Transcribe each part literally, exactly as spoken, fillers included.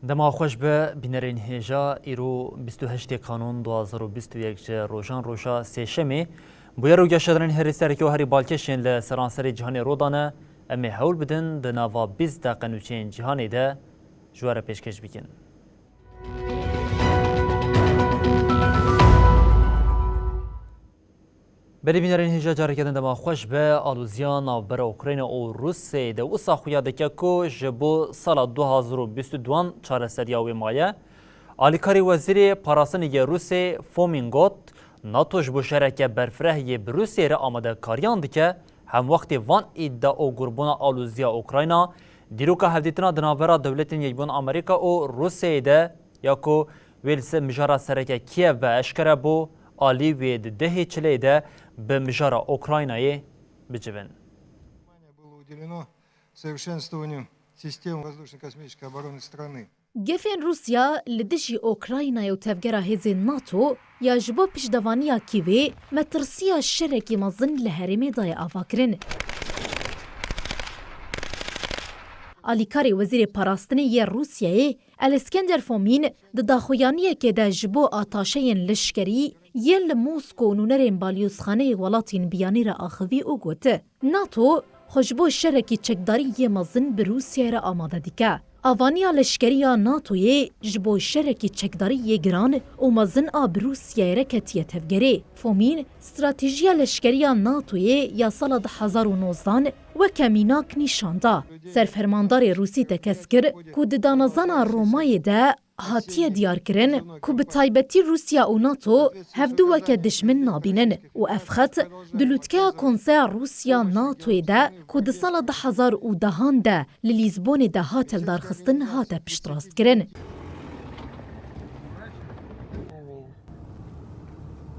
Dema xweş be, bînerên hêja, îro bîst û heştê Kanûn du hazar û bîst û yek ji rojan roja sêşemê. Bûyer û geşedanên herî sereke û herî balkêş ên li seranserê cîhanê rû dane. Em ê hewl bidin di nava bîst deqe nûçeyên cîhanê de ji we re pêşkêş bikin. Belê bînerên hêja, careke din dema xweş be. Aloziya navbera Ukrayna û Rûsyayê de wisa xuya dike ku ji bo sala du hazar û bîst û duan çareseriya wê maye. Alîkarê Wezîrê Parastinê yê Rûsyayê Fomin got, NATO ji bo şereke berfireh yê bi Rûsyayê re amadekariyan dike, hemwextê van îdia û gurbûna aloziya Ukrayna, dîroka hevdîtina di navbera Dewletên Yekbûn Amerîka û Rûsyayê de ya ku wê li ser mijara sereke Kiev be eşkere bû, alî wê di dehê çileyê de bi mijara Ukraynayê bicivin. Внимание было уделено совершенствованию систем воздушно-космической обороны страны. Gefên Rûsya li dijî Ukraynayê û tevgera hêzên NATO ya ji bo piştevaniya Kîvê, metirsiya şerekî mezin li herêmê daye avakirin. Alîkarê Wezîrê Parastinê yê Rûsyayê, Alexander Fomin, di daxuyaniyekê de ji bo ataşeyên leşkerî yên li Mosko û nûnerên balyozxaneyê welatên biyanî re axivî û got, NATO xwe ji bo şerekî çekdarî yê mezin bi Rûsyayê re amade dike. Avaniya leşkerî ya NATOyê ji bo şerekî çekdarî yê giran û mezin a bi Rûsyayê re ketiye tevgerê. Fomîn, stratejiya leşkerî ya NATOyê ya sala du hezar û nozdan weke mînak nîşan da. Serfermandarê Rûsî tekez kir ku di danezana Romayê de hatiye diyarkirin ku bi taybetî Rûsya û NATO hevdu weke dijmin nabînin û ev xet di lûtkeya Konseya Rûsya NATOyê de ku di sala du hezar û dehan de li Lîzbonê de hate lidarxistin hate piştrastkirin.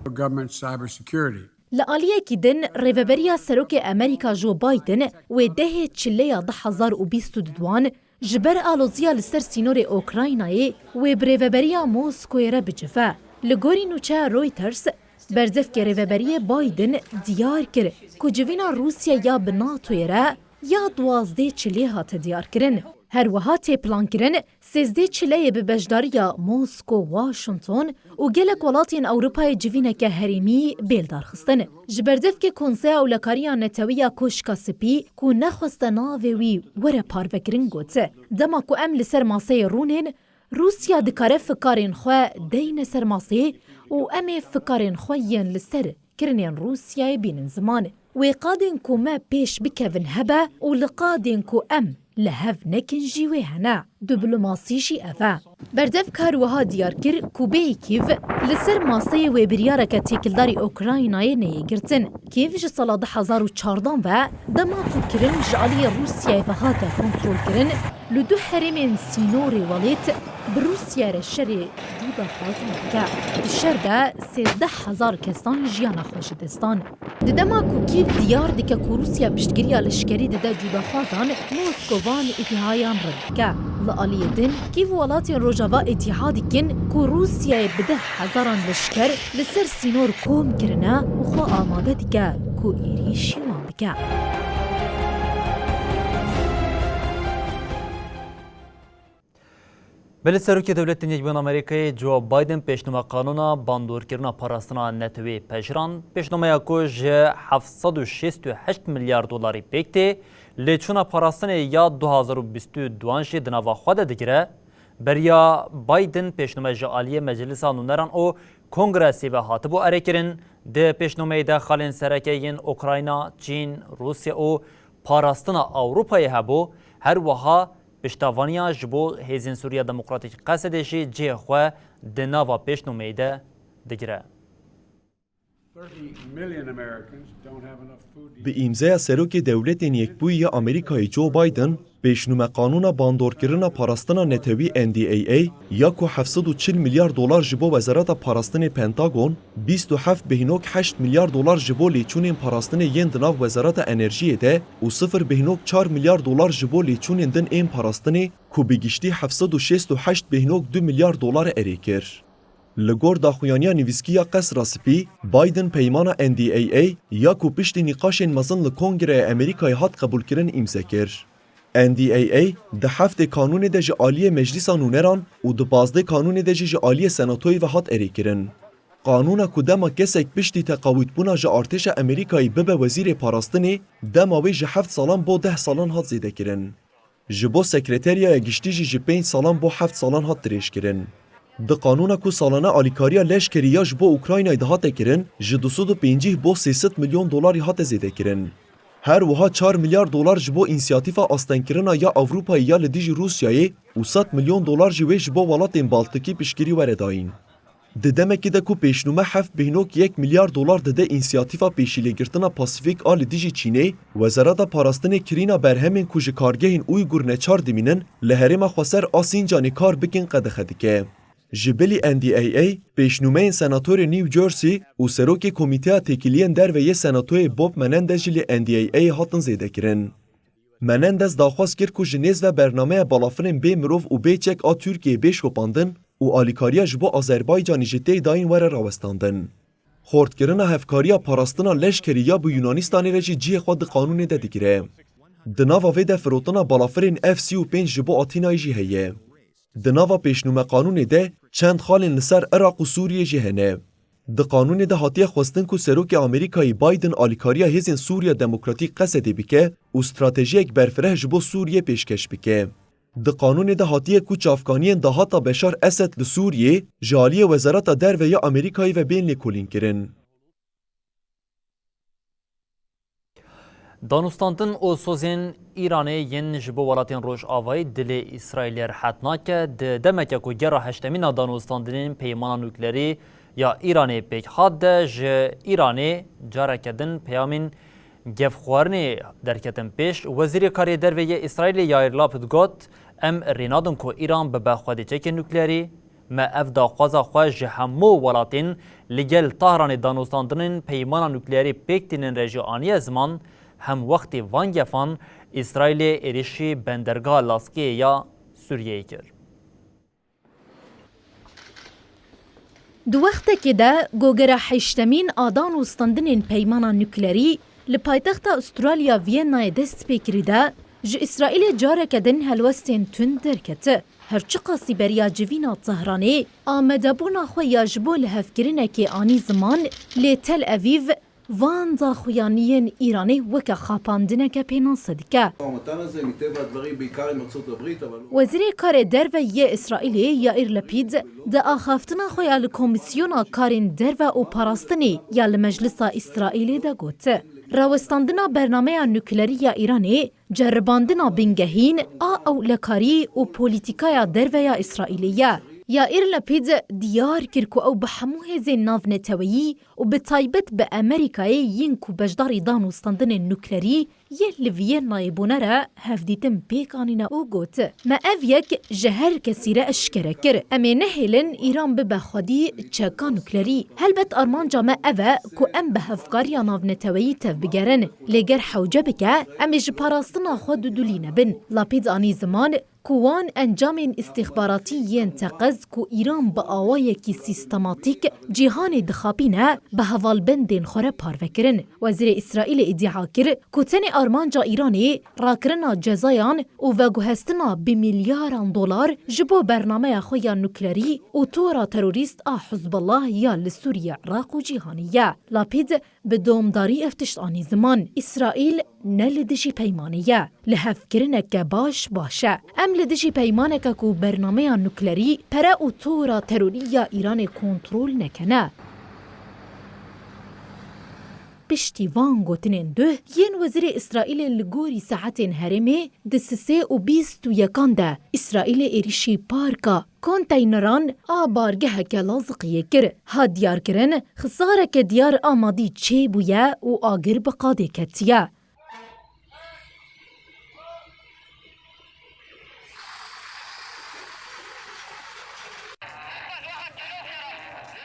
Government cybersecurity. Li aliyekî din, rêveberiya Serokê Amerîka Joe Biden wê dehê çileya du hezar û bîst û duan ji ber aloziya li ser sînorê Ukraynayê wê bi rêveberiya Moskoyê re bicive. Li gorî nûçeya Reuters, berzevkê rêveberiyê Biden diyar kir ku civîna Rûsya ya bi NATOyê re ya duwazdeh çilê hate diyarkirin. Her wiha tê plankirin sêzdeh çileyê bi beşdariya Mosko, Washington û gelek welatên Ewropayê civîneke herêmî bê lidarxistin. Ji berdevkê Konseya Ewlekariya Netewî ya Koşka Spî ku nexweste navê wî were parvekirin got, dema ku em li ser maseyê rûnên, Rûsya dikare fikarên xwe deyne ser masê û em ê fikarên xwe yên li ser kirinên Rûsyayê bînin ziman. Wê qadên ku me pêş bikevin hebe û li qadên ku em li hev nekin jî wê hene. Diplomasî jî ev e. Berdevk her wiha diyar kir ku bêyî Kîv li ser maseyê wê biryareke têkildarî Ukraynayê neyê girtin. Kîv ji sala du hezar û çardan ve dema ku kirin ji aliyê Rûsyayê ve hate kontrolkirin, li du herêmên sînorê welêt bi Rûsya re şerê cûdaxwazan dike. Di şer de sêzdeh hezar kesan jiyana xwe ji dest dan. Di dema ku Kîv diyar dike ku Rûsya piştgiriya leşkerî dide cûdaxwazan, Moskovan îtihayan red dike. Li aliyê din, Kîv û welatên Rojava îtiha dikin ku Rûsyayê bi deh hezaran leşker li ser sînor kom kirine û xwe amade dike ku êrîşî wan bike. Belê Serokê Dewletên Yekbûn Amerîkayê Joe Biden pêşnûma qanûna bandorkirina parastina netewê pejirand. Pêşnûmeya ku ji heft sed û şêst û heşt milyar dolarî pêk tê, lê çûna parastinê ya du hazar û bîst û duan jî di nava xwe de digire. Beriya Biden pêşnûme ji aliyê Meclisa Nûneran û Kongresê ve hatibû erêkirin. Di pêşnûmeyê de xalên sereke yên Ukrayna, Çîn, Rûsya û parastina Ewropayê hebû. Her wiha piştevaniya ji bo Hêzên Sûriya Demokratîk, Qesedê jî cihê xwe di nava pêşnûmeyê de digire. Thirty million Americans don't have enough food to eat. Bi îmzeya Serokê Dewletên Yekbûyî ya Amerîkayê Joe Biden, pêşnûme qanûna bandorkirina parastina netewî N D A A ya ku heft sed û çil milyar dolar ji bo Wezareta Parastinê Pentagon, bîst û heft bêhnok heşt milyar dolar ji bo lêçûnên parastinê yên di nav Wezareta Enerjiyê de û sifir bêhnok çar milyar dolar ji bo lêçûnên din ên parastinê ku bi giştî heft sed û şêst û heşt bêhnok du milyar dolar erê kir. Li gor daxuyaniya nivîskî ya Qesra Spî, Biden peymana N D A A ya ku piştî nîqaşên mezin li Kongreya Amerîkayê hat qebûlkirin îmze kir. N D A A di heftê kanûnê de ji aliyê Meclîsa Nûneran û di pazdeh kanûnê de jî ji aliyê Senatoyê ve hat erêkirin. Qanûna ku dema kesek piştî teqawîtbûna ji artêşa Amerîkayê bibe wezîrê parastinê, dema wê ji heft salan bo deh salan hat zêdekirin. Ji bo Sekreteriyaya Giştî jî ji pênc salan bo heft salan hat dirêjkirin. Di qanûna ku salane alîkariya leşkerî ya ji bo Ukraynayê dihate kirin, ji du sed û pêncî bo sê sed milyon dolarî hate zêdekirin. Her wiha çar milyar dolar ji bo însiyatîfa astengkirina ya Ewropayê ya li dijî Rûsyayê û sed milyon dolar jî wê ji bo welatên Baltikî piştgirî were dayîn. Di demekê de ku pêşnûme heft bêhnok yek milyar dolar dide însiyatîfa pêşîlêgirtina Pasîfîk a li dijî Çînê, Wezareta Parastinê kirîna berhemên ku ji kargehên Uygur neçar dimînin li herêma xweser a Sîncanê kar bikin qedexe dike. Ji bilî N D A A, pêşnûmeyên senatorê New Jersey û serokê Komîteya Têkiliyên Derve yê Senatoyê Bob Menendez jî li N D A Ayê hatin zêdekirin. Menendez daxwaz kir ku ji nêz ve bernameya balafirên bê mirov û bê çek a Tirkiyeyê bê şopandin û alîkariya ji bo Azerbaycanê jî tê dayîn were rawestandin. Xortkirina hevkariya parastina leşkerî ya bi Yunanistanê re jî cihê xwe di qanûnê de digire. Di nava vê de firotina balafirên F sî û pênc ji bo Atînayê jî heye. Di nava pêşnûme qanûnê de çend xalên li ser Iraq û Sûriyê jî hene. Di qanûnê de hatiye xwestin ku Serokê Amerîkayê Biden alîkariya Hêzên Sûriya Demokratîk, Qesedê, bike û stratejiyek berfireh ji bo Sûriyê pêşkeş bike. Di qanûnê de hatiye ku çavkaniyên dahata Beşar Esed li Sûriyê ji aliyê Wezareta Derve ya Amerîkayê ve bên lêkolînkirin. Danûstandin û sozên Îranê yên ji bo welatên Rojavayî dilê Îsraîlê rehet nake, di demeke ku gera heştemîn a danûstandinên peymana nuklerî ya Îranê pêk hat de ji Îranê careke din peyamên gefxwarinê derketin pêş. Wezîrê Karê Derve yê Îsraîlê Yair Lapid got, Em rê nadin ku Îran bibe xwedî çekê nuklerî. Me ev daxwaza xwe ji hemû welatên li gel Tahranê danûstandinên peymana nukleerî pêk tînin re jî aniye ziman, hem wextê van gefan Îsraîlê êrişî bendergeha Laskiyê ya Sûriyeyê kir. Di wextekê de gogera heştemîn a danûstandinên peymana nuklerî li paytexta Australya Viennayê dest pê kirî de, ji Îsraîlê careke din helwestên tund derkete. Her çiqasî beriya civîna Tehranê amadebûna xwe ya ji bo lihevkirinekê anî ziman, lê Tel Evîv van daxuyaniyên Îranê weke xapandineke pênase dike. Wezîrê Karê Derve yê Îsraîlê Yair Lapîd di axaftina xwe ya li Komîsyona Karên Derve û Parastinê ya li Meclisa Îsraîlê de got, rawestandina bernameya nuklerî ya Îranê ceribandina bingehîn a ewlekarî û polîtîkaya derve ya Îsraîlê ye. Yair Lapîd diyar kir ku ew bi hemû hêzên navneteweyî û bi taybet bi Amerîkayê yên ku beşdarî danûstandinên nuklerî yên li Viennayê bûne re hevdîtin pêk anîne û got, Me ev yek ji her kesî re eşkere kir. Em ê nehêlin Îran bibe xwedî çeka nuklerî. Helbet armanca me ev e ku em bi hevkariya navneteweyî tevbigerin. Lê ger hewce bike, em ê ji parastina xwe dudulî nebin. Lapîd anî ziman ku wan encamên îstîxbaratî yên teqez ku Îran bi awayekî sîstematîk cîhanê dixapîne, bi hevalbendên xwe re parve kirin. Wezîrê Îsraîlê îdia kir ku tenê armanca Îranê rakirina cezayan û veguhestina bi milyaran dolar ji bo bernameya xwe ya nuklerî û tora terorîst a Hizbullah ya li Sûriye, Iraq û cîhanê ye. Lapîd bi domdarî ev tişt anî ziman, Îsraîl ne li dijî peymanê ye. Lihevkirineke baş baş e. Em li dijî peymaneke ku bernameya nuklerî, pere û tora terorî ya Îranê kontrol nekene. Piştî van gotinên duh yên wezîrê Îsraîlê li gorî saetên herêmê di sisê û bîst û yekan de Îsraîlê êrîşî parka konteyneran a bargeheke Laziqiyê kir. Hat diyarkirin, xisareke diyar a madî çêbûye û agir bi qadê ketiye.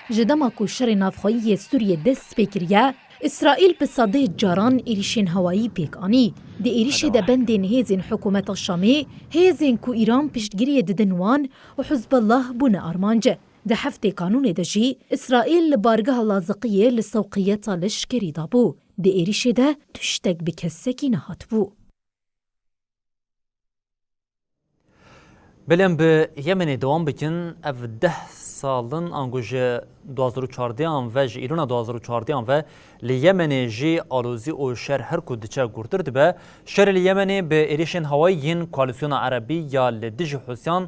Ji dema ku şerê navxweyî yê Sûriyê dest pê kiriye, Îsraîl bi sedê caran êrîşên hewayî pêk anî. Di êrîşê de bendên hêzên hikûmeta Şamê, hêzên ku Îran piştgiriyê didin wan û Hizbullah bûne armanc. Di heftê Kanûnê de jî Îsraîl li bargeha Laziqiyê li sewqiyeta leşkerî dabû. Di êrîşê de tiştek bi kesekî nehatibû. Belê em bi Yemenê dewam bikin. Ev deh sal in, ango ji du hazar û çardeh an ve, ji Îlona du hazar û çardeh an ve li Yemenê jî alozî û şer her ku diçe gurtir dibe. Şerê li Yemenê bi êrîşên hewayî yên Koalîsyona Erebî ya li dijî Hûsiyan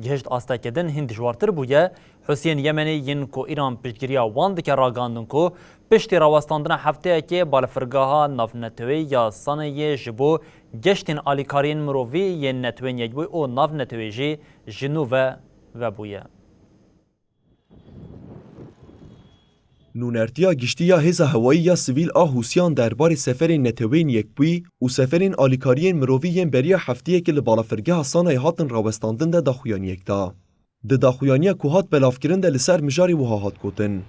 gihişt astekê din hîn dijwartir bûye. Hûsiyên Yemenê yên ku Îran piştgiriya wan dike ragihandin ku piştî rawestandina hefteyekê balafirgeha navneteweyî ya Sanayê ji bo geştên alîkariyên mirovî yên Neteweyên Yekbûyî û navneteweyî jî ji nû ve vebûye. Nûnertiya giştî ya hêza hewayî ya sivîl a Hûsiyan derbarê seferên Neteweyên Yekbûyî û seferên alîkariyên mirovî yên beriya heftiyekê li balafirgeha Sanayê hatin rawestandin de daxuyaniyek da. Di daxuyaniya ku hat belavkirin de li ser mijarê wiha hat gotin: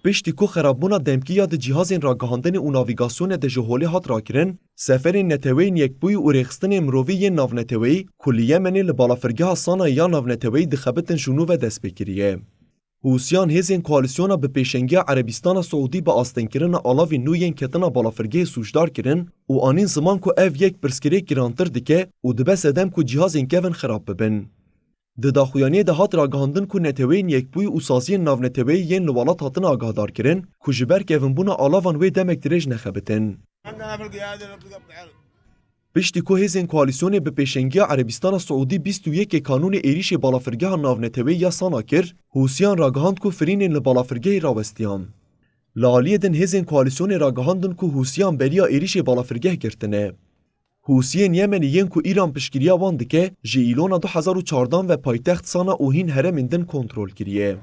Piştî ku xerabbûna demkî ya di cîhazên ragihandinê û navîgasyonê de ji holê hat rakirin, seferên Neteweyên Yekbûyî û rêxistinên mirovî yên navneteweyî ku li Yemenê li balafirgeha Sanayê ya navneteweyî dixebitin ji nû ve dest pê kiriye. Hûsiyan hêzên koalîsyona bi pêşengiya Erebîstana Siûdî bi astengkirina alavên nû yên ketina balafirgehê sûcdar kirin û anîn ziman ku ev yek pirsgirêk girantir dike û dibe sedem ku cîhazên kevin xirab bibin. Di daxuyaniyê de hat ragihandin ku Neteweyên Yekbûyî û saziyên navneteweyî yên li welat hatine agahdarkirin ku ji ber kevinbûna alavan wê demek dirêj nexebitin. Piştî ku hêzên koalîsyonê bi pêşengiya Erebîstana Siûdî bîst û yekê Kanûnê êrîşê balafirgeha navneteweyî ya Sana kir, Hûsiyan ragihand ku firînên li balafirgehê rawestiyan. Li aliyê din hêzên koalîsyonê ragihandin ku Hûsiyan beriya êrîşê balafirgeh girtine. Hûsiyên Yemenê yên ku Îran piştgiriya wan dike, ji Îlona du hezar û çardan ve paytext Sana û hîn herêmên din kontrol kiriye.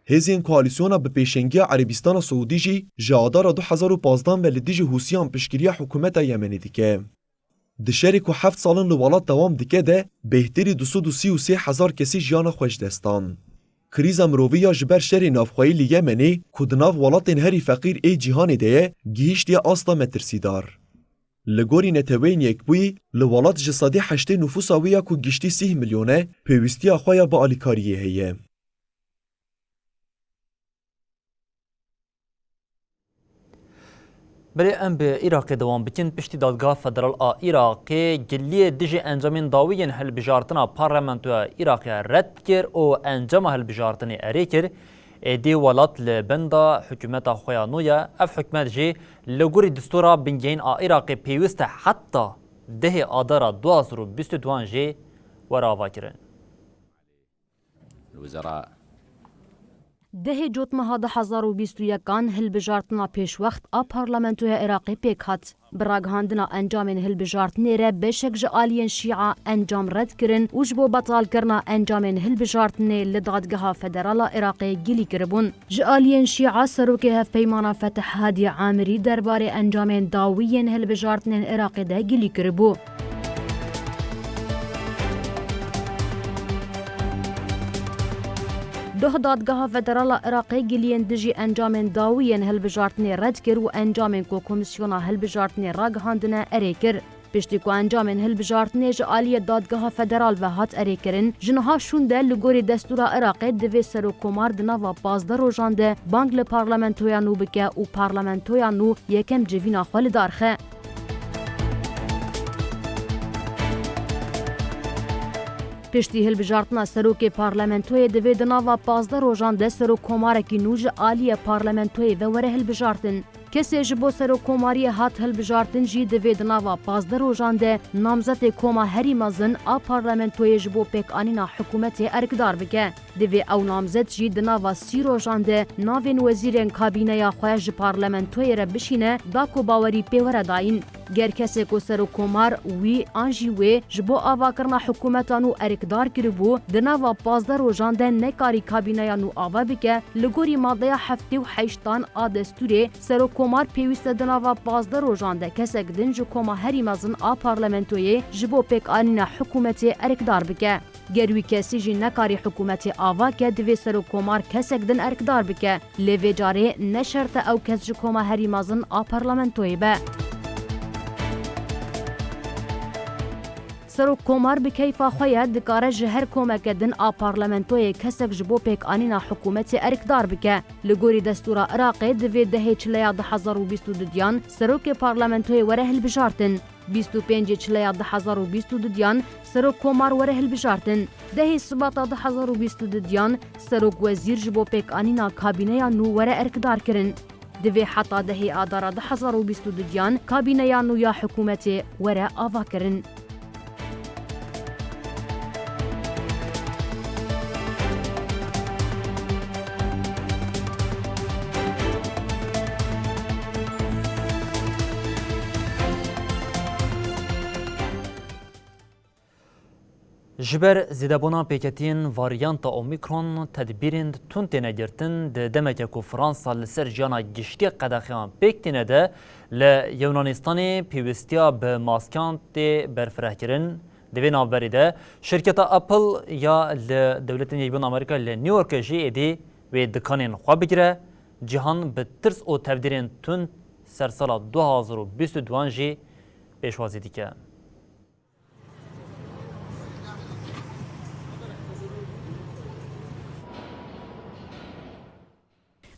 Hêzên koalîsyona bi pêşengiya Erebîstana Siûdî jî ji Adara du hezar û pazdan ve li dijî Hûsiyan piştgiriya hikûmeta Yemenê dike. Di şerê ku heft sal in li welat dewam dike de, bêhtirî du sed û sî û sê hezar kesî jiyana xwe ji dest dan. Krîza mirovî ya ji ber şerê navxweyî li Yemenê, ku di nav welatên herî feqîr ê cîhanê de ye, gihîştiye asta metirsîdar. Li gorî Neteweyên Yekbûyî, li welat ji sedê heştê nufûsa wê ya ku giştî sîh milyon e, pêwîstiya xwe ya bi alîkariyê heye. Belê em bi Iraqê dewam bikin. Piştî Dadgeha Federal a Iraqê giliyê dijî encamên dawî yên hilbijartina Parlamentoya Iraqê red kir û encama hilbijartinê erê kir. Êdî welat li benda hikûmeta xwe ya nû ye. Ev hikûmet jî li gorî distûra bingehîn a Iraqê pêwîst e heta dehê Adara du hazar û bîst û duan jî were avakirin. الوزراء. Dehê Cotmeha du hezar û bîst û yekan hilbijartina pêşwext a Parlamentoya Iraqê pêk hat. Bi ragihandina encamên hilbijartinê re beşek ji aliyên Şîa encam red kirin û ji bo betalkirina encamên hilbijartinê li Dadgeha Federal a Iraqê gilî kiribûn. Ji aliyên Şîa, Serokê Hevpeymana Fetih Hadî Amirî derbarê encamên dawî yên hilbijartinên Iraqê de gilî kiribû. Doh Dadgeha Federal a Iraqê giliyên dijî encamên dawî yên hilbijartinê red kir û encamên ku Komîsyona Hilbijartinê ragihandine erê kir. Piştî ku encamên hilbijartinê ji aliyê Dadgeha Federal ve hat erêkirin, ji niha şûn de li gorî destûra Iraqê divê serokkomar di nava pazdeh rojan de bang li parlamentoya nû bike û parlamentoya nû yekem civîna xwe li dar xe. Piştî hilbijartina serokê parlamentoyê divê di nava pazdeh rojan de serokkomarekî nû ji aliyê parlamentoyê ve were hilbijartin. Kesê ji bo serokkomariyê hat hilbijartin jî divê di nava pazdeh rojan de namzetê koma herî mezin a parlamentoyê ji bo pêkanîna hikûmetê erkdar bike. Divê ew namzet jî di nava sî rojan de navên wezîrên kabîneya xwe ji parlamentoyê re bişîne, da ku bawerî pê were dayîn. Ger kesê ku serokkomar wî an jî wê ji bo avakirina hikûmeta nû erkdar kiribû, di nava pazdeh rojan de nekarî kabîneya nû ava bike, li gorî madeya heftê û heştan a destûrê, serokkomar pêwîst e di nava pazdeh rojan de kesek din ji koma herî mezin a parlamentoyê ji bo pêkanîna hikûmetê erkdar bike. Ger wî kesî jî nekarî hikûmetê ava ke, divê serokkomar kesek din erkdar bike. Lê vê carê ne şert e ew kes ji koma herî mezin a parlamentoyê be. Serokkomar bi keyfa xwe ye, dikare ji her komeke din a parlamentoyê kesek ji bo pêkanîna hikûmetê erkdar bike. Li gorî destûra Iraqê divê dehê çileya du hezar û bîst û dudiyan serokê parlamentoyê were hilbijartin. Bîst û pêncê çileya du hezar û bîst û dudiyan serokkomar were hilbijartin. Dehê Sibata du hezar û bîst û dudiyan serokwezîr ji bo pêkanîna kabîneya nû were erkdar kirin. Divê heta dehê Adara du hezar û bîst û dudiyan kabîneya nû ya hikûmetê were avakirin. Ji ber zêdebûna pêketiyên varyanta Omîkron, tedbîrên tund têne girtin. Di demeke ku Fransa li ser jiyana giştî qedexeyan pêk tîne de, li Yewnanistanê pêwîstiya bi maskeyan tê berfirehkirin. Di vê navberê de şirketa Apple ya li Dewletên Yekbûyî Amerîka li New Yorkê jî êdî wê dikanên xwe bigire. Cîhan bi tirs û tevdîrên tund ser sala du hezar û bîst û duan jî pêşwazî dike.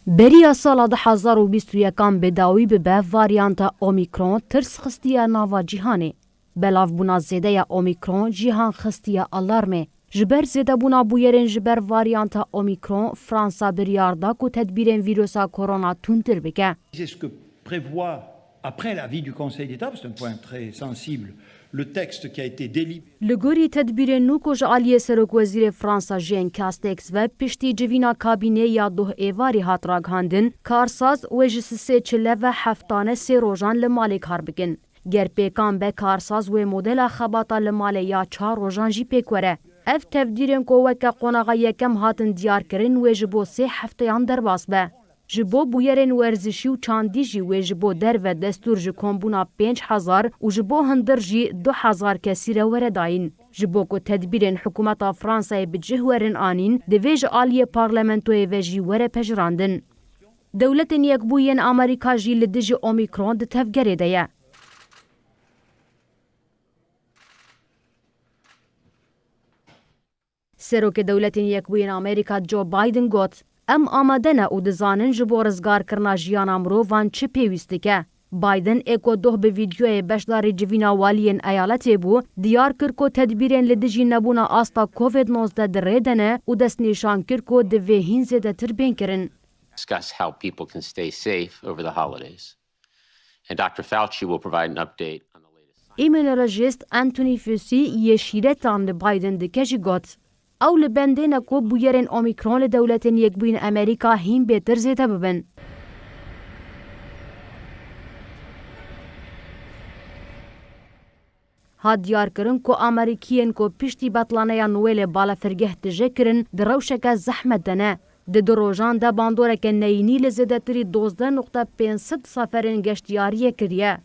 Beriya sala du hezar û bîst û yekan bi dawî bibe, varyanta Omîkron tirs xistiye nava cîhanê. Belavbûna zêde ya Omîkron cîhan xistiye alarmê. Ji ber zêdebûna bûyerên ji ber varyanta Omîkron, Fransa biryar da ku tedbîrên vîrusa korona tundtir bike. C'est ce que prévoit, après l'avis du Conseil d'État, parce que c'est un point très sensible, le texte qui a été délibéré. Li gorî tedbîrên nû ku ji aliyê Serokwezîrê Fransa Jean Castex ve piştî civîna kabînê ya doh êvarî hat ragihandin, karsaz wê ji sisê çile ve heftane sê rojan li malê kar bikin. Ger pêkan be, karsaz wê modela xebata li malê ya çar rojan jî pêk were. Ev tevdîrên ku weke qonaxa yekem hatin diyarkirin, wê ji bo sê hefteyan derbas be. Ji bo bûyerên werzişî û çandî jî wê ji bo derve destûr ji kombûna pênc hezar û ji bo hundir jî du hezar kesî re were dayîn. Ji bo ku tedbîrên hikûmeta Fransayê bi cih werin anîn, divê ji aliyê parlamentoyê ve jî were pejirandin. Dewletên Yekbûyî yên Amerîka jî li dijî Omîkron di tevgerê de ye. Serokê Dewletên Yekbûyî yên Amerîka Joe Biden got, "Em amade ne û dizanin ji bo rizgarkirina jiyana mirovan çi pêwîst dike." Biden ê ku doh bi vîdyoyê beşdarî civîna waliyên eyaletê bû, diyar kir ku tedbîrên li dijî nebûna asta Covid nozdeh di rê de ne û destnîşan kir ku divê hîn zêdetir bên kirin. Discuss how people can stay safe over the holidays. And Doctor Fauci will provide an update on the latest science. Îmûnolojîst Anthony Fauci yê şîretan li Biden dike jî got, ew li bendê ne ku bûyerên Omîkron li Dewletên Yekbûyîn Amerîka hîn bêtir zêde bibin. Hat diyarkirin ku Amerîkiyên ku piştî betlaneya Nowêlê balafirgeh tije kirin, di rewşeke zehmet de ne. Di du rojan de bandoreke neyînî li zêdetirî dozdeh nokte pênc sed seferên geştiyariyê kiriye.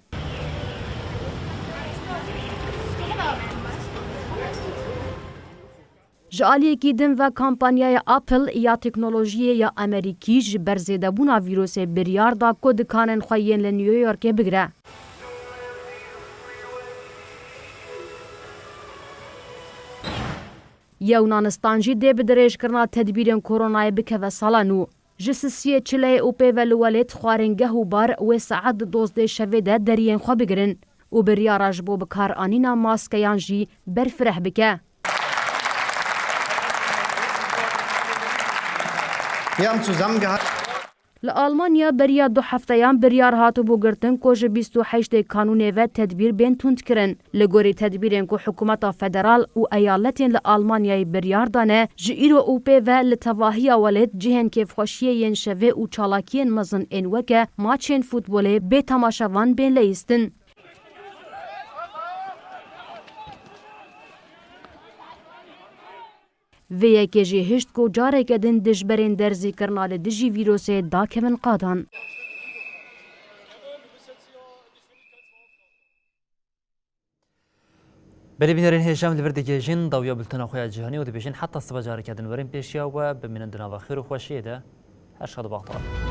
Ji aliyekî din ve kampanyaya Apple ya teknolojiyê ya Amerîkî ji ber zêdebûna vîrusê biryar da ku dikanên xwe yên li New Yorkê bigire. Yewnanistan jî dê bi dirêjkirina tedbîrên koronayê bikeve sala nû. Ji sisiyê çileyê û pê ve li welêt xwaringeh û bar wê saet di dozdeh şevê de deriyên xwe bigirin û biryara ji bo bikaranîna maskeyan jî berfireh bike. Wir haben zusammengehalten. Li Almanya beriya du hefteyan biryar hatibû girtin ku ji bîst û heştê Kanûnê ve tedbîr bên tundkirin. Li gorî tedbîrên ku hikûmeta federal û eyaletên li Almanyayê biryar dane, ji îro û pê ve li tevahiya welêt cihên kêfxweşiyê yên şevê û çalakiyên mezin ên weke maçên futbolê bê temaşevan bên leyîstin. Vê yekê jî hişt ku careke din dijberên derzîkirina li dijî vîrusê dakevin qadan. Belê bînerên hêja, em li vir digihêjin dawiya bultena xwe ya cîhanî û dibêjin heta siba careke din werin pêşiya we, bimînin di nava xêr û xweşiyê de. Her şad û baxtewar.